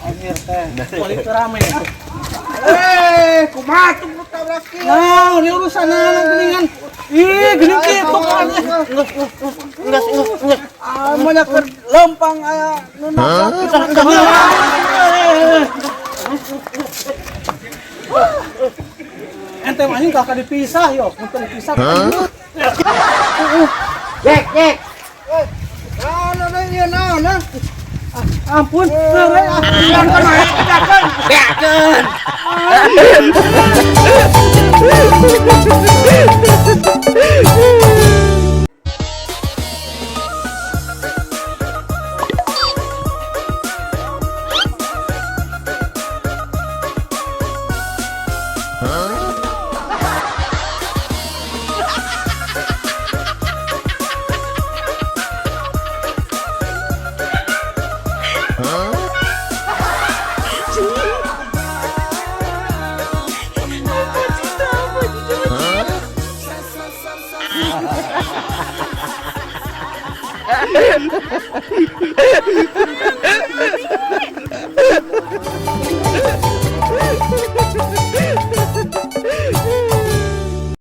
Anjir teh. Kulit rame. Eh, kumaha tuh tabrak kieu? Nah, ini urusan anak geningan. Ih, geuning kitu kan. Geus geus geus geus geus. Ah, mah keur lempang aya nu nabrak. Ente mah anjing kakak dipisah yo, mun dipisah. Jek, Jek. Naon naon ieu naon ah? Ampun, heureuy ah. Kan kan aya kejakeun. Beakeun.